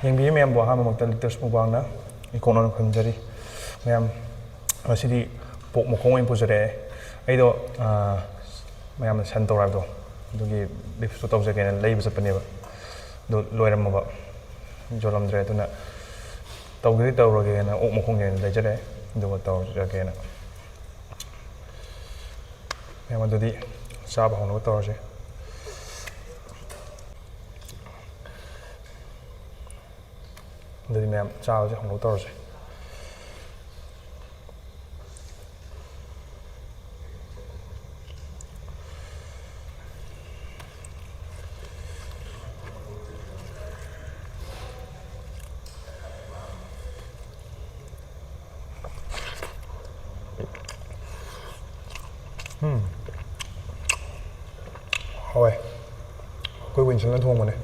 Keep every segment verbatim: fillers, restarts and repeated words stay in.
ꯌꯦꯡꯕꯤꯌꯨ ꯃꯌꯥꯝꯕꯨ ꯑꯍꯥꯟꯕꯃꯛꯇ ꯂꯤꯇꯔꯁ ꯃꯨꯛꯕꯥꯡꯅ ꯏꯀꯣꯛꯅꯅ ꯈꯨꯔꯨꯝꯖꯔꯤ꯫ ꯃꯌꯥꯝ, ꯉꯁꯤꯗꯤ ꯄꯣꯛ ꯃꯈꯣꯡ ꯑꯣꯏꯅ ꯄꯨꯖꯔꯛꯑꯦ꯫ ꯑꯩꯗꯣ, ꯑꯥ, ꯃꯌꯥꯝꯅ ꯁꯟ ꯇꯧꯔ ꯍꯥꯏꯕꯗꯣ, ꯑꯗꯨꯒꯤ ꯕꯤꯐꯇꯣ ꯇꯧꯖꯒꯦꯅ ꯂꯩꯕ ꯆꯠꯄꯅꯦꯕ꯫ ꯑꯗꯨ ꯂꯣꯏꯔꯝꯃꯕ, ꯌꯣꯜꯂꯝꯗ꯭ꯔꯦ꯫ ꯑꯗꯨꯅ ꯇꯧꯒꯦꯗꯤ ꯇꯧꯔꯒꯦꯅ ꯑꯣꯛ ꯃꯈꯣꯡꯒꯤ ꯑꯣꯏꯅ ꯂꯩꯖꯔꯛꯑꯦ, ꯑꯗꯨꯒ ꯇꯧꯖꯒꯦꯅ꯫ ꯃꯌꯥꯝ, ꯑꯗꯨꯗꯤ ꯆꯥꯕ ꯍꯧꯅꯕ ꯇꯧꯔꯁꯦ꯫ ꯑꯗꯨꯗꯤ ꯃꯌꯥꯝ ꯆꯥꯕꯁꯦ ꯍꯧꯅꯕ ꯇꯧꯔꯁꯦ꯫ ꯎꯝ꯫ ꯍꯥꯎꯋꯦ꯫ ꯑꯩꯈꯣꯏ ꯋꯤꯟꯁꯟꯅ ꯊꯣꯡꯕꯅꯦ꯫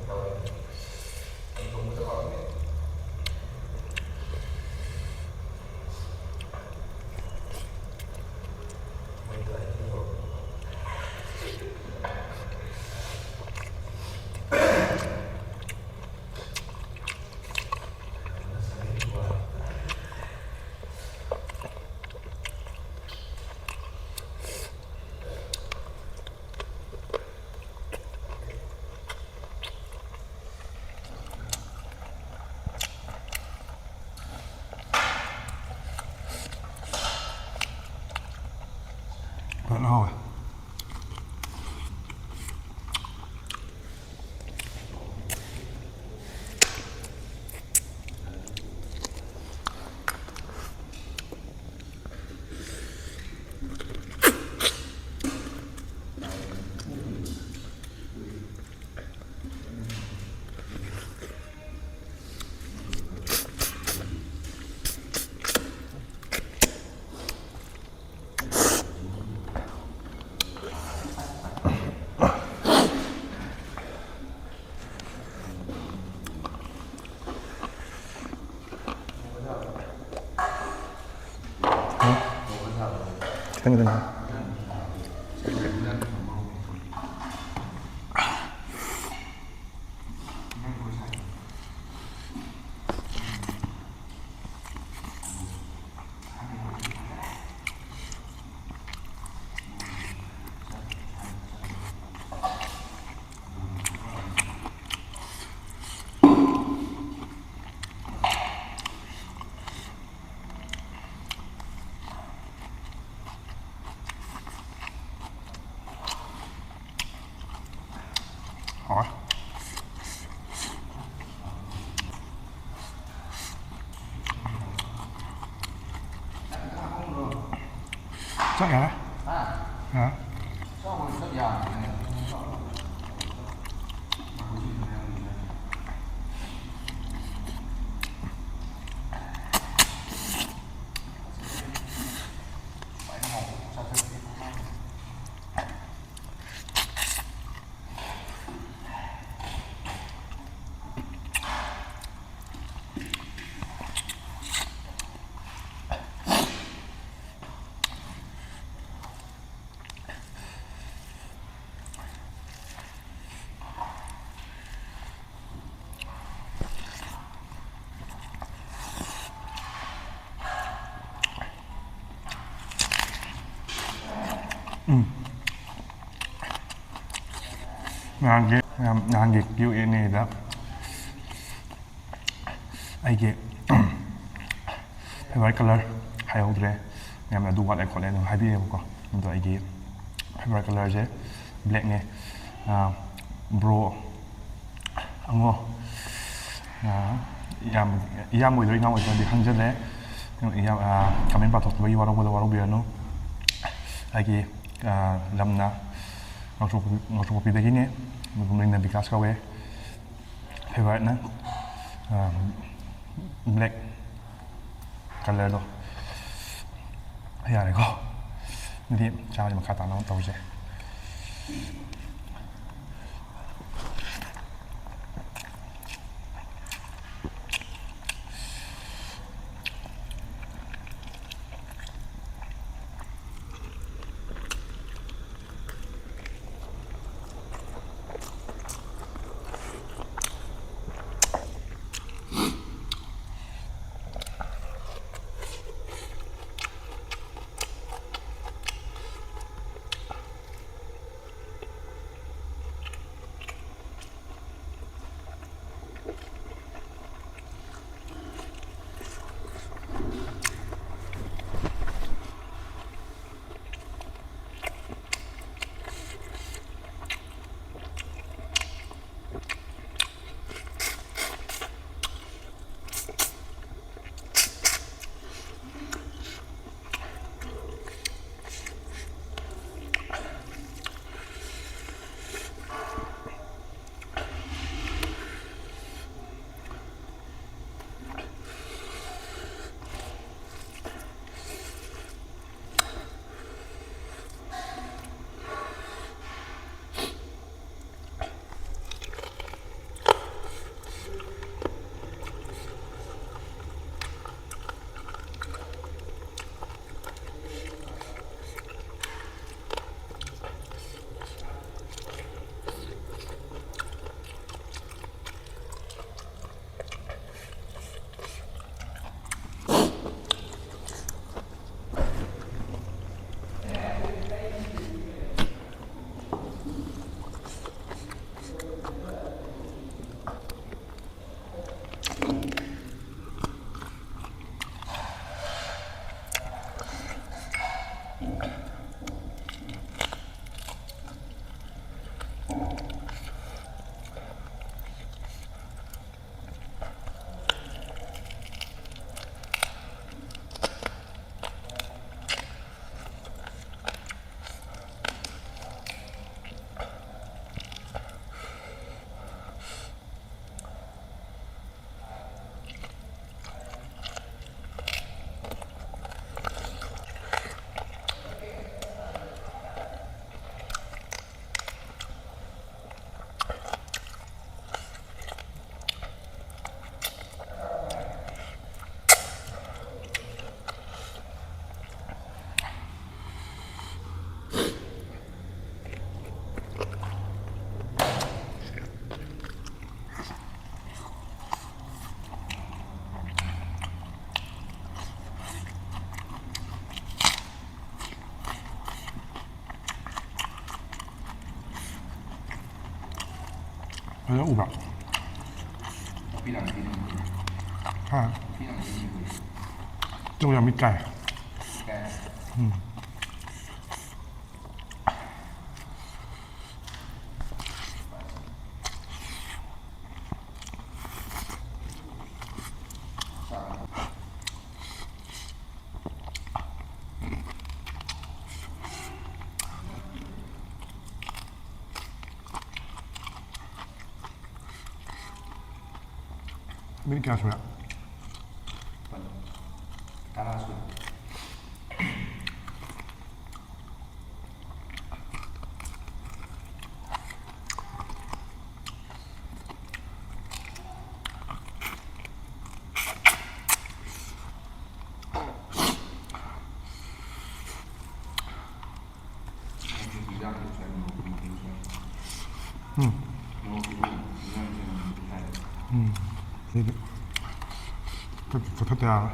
ꯐꯖꯅ ꯍꯥꯎꯋꯦ꯫ ꯈꯤꯇꯪ ꯈꯤꯇꯪ꯫ ꯆꯥꯛ ꯌꯥꯔꯦ꯫ ꯑ꯫ ꯎꯝ꯫ ꯅꯍꯥꯟꯒꯤ, ꯃꯌꯥꯝ, ꯅꯍꯥꯟꯒꯤ Q and Aꯗ ꯑꯩꯒꯤ favourite colour ꯍꯥꯏꯍꯧꯗ꯭ꯔꯦ꯫ ꯃꯌꯥꯝꯅ ꯑꯗꯨ ꯋꯥꯠꯂꯦ ꯈꯣꯠꯂꯦ ꯑꯗꯨꯝ ꯍꯥꯏꯕꯤꯔꯦꯕꯀꯣ꯫ ꯑꯗꯣ ꯑꯩꯒꯤ favourite colourꯁꯦ blackꯅꯦ꯫ ꯑꯥ, bro ꯑꯉꯣ, ꯑꯥ, ꯌꯥꯝ, ꯏꯌꯥꯝꯕ ꯑꯣꯏꯗꯣꯏꯔꯥ ꯏꯅꯥꯎ ꯑꯣꯏꯗꯣꯏꯔꯥ ꯈꯪꯖꯗ꯭ꯔꯦ꯫ ꯏꯌꯥꯝ-, ꯑꯥ, comment ꯄꯥꯊꯣꯛꯇꯕꯒꯤ ꯋꯥꯔꯧꯕꯗ ꯋꯥꯔꯧꯕꯤꯔꯅꯨ꯫ ꯑꯩꯒꯤ, ꯑꯥ, ꯂꯝꯅ ꯉꯥꯡꯊꯣꯛ-, ꯉꯥꯡꯊꯣꯛꯄꯤꯗꯒꯤꯅꯦ꯫ ꯑꯗꯨꯒ ꯃꯃꯤꯡꯅ ꯕꯤꯀꯥꯁ ꯀꯧꯋꯦ꯫ Favouriteꯅ, ꯑꯥ, black colourꯗꯣ꯫ ꯌꯥꯔꯦꯀꯣ꯫ ꯑꯗꯨꯗꯤ ꯆꯥꯕꯗꯤ ꯃꯈꯥ ꯇꯥꯅ ꯑꯃꯨꯛ ꯇꯧꯔꯁꯦ꯫ ꯎꯕ꯭ꯔꯥ? ꯍꯥ? ꯇꯧ ꯌꯥꯝ ꯃꯤꯠ ꯀꯥꯏ꯫ ꯎꯝ꯫ ꯃꯤꯅꯤꯠ ꯀꯌꯥ ꯁꯨꯔꯦ? ꯇꯔꯥ ꯁꯨꯔꯦ꯫ ꯎꯝ꯫ ꯎꯝ꯫ ꯁꯤꯗꯤ ꯀꯛ-, ꯀꯛꯊꯠꯇ ꯌꯥꯔꯣꯏ꯫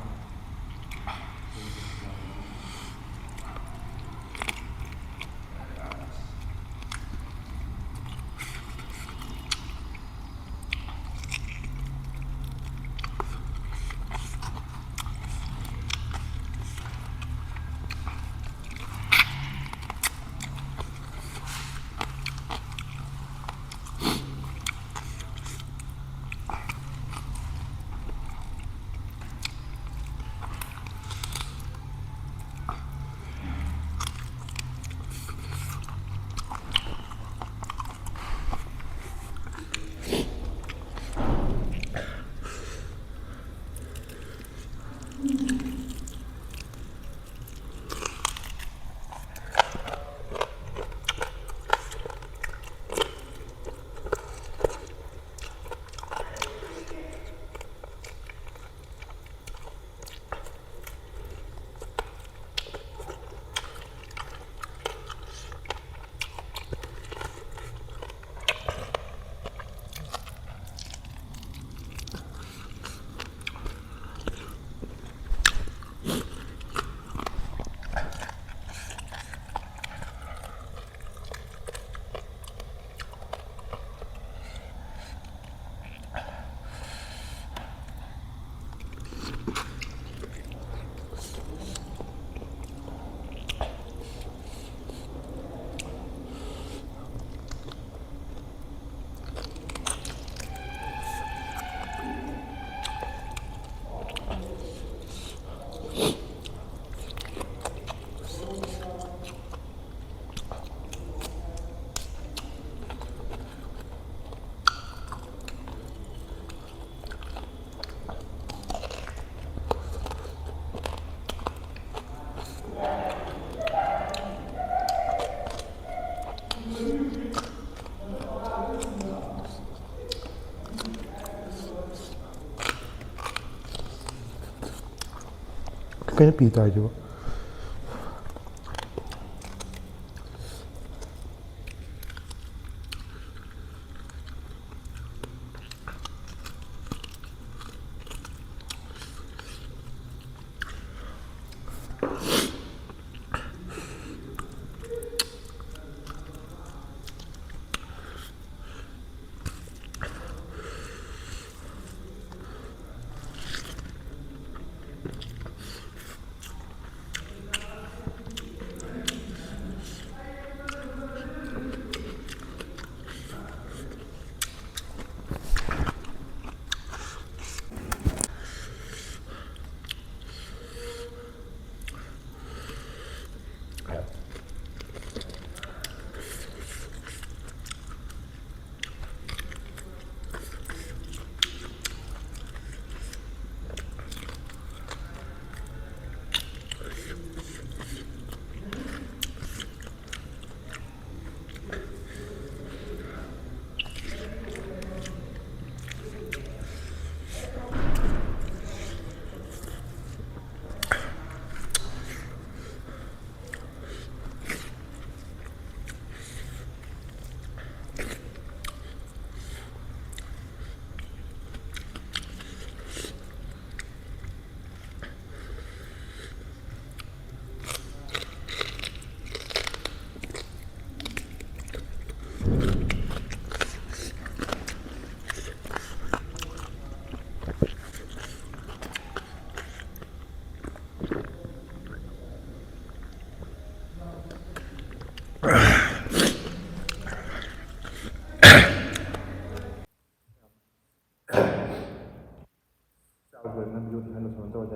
ꯀꯩꯅ ꯄꯤ ꯇꯥꯏꯗꯨꯕꯨ? ꯆꯥꯕ ꯂꯣꯏꯔꯒ ꯚꯤꯗꯤꯑꯣꯗꯤ ꯍꯥꯟꯅ ꯁꯨꯃꯥꯏꯅ ꯇꯧꯔ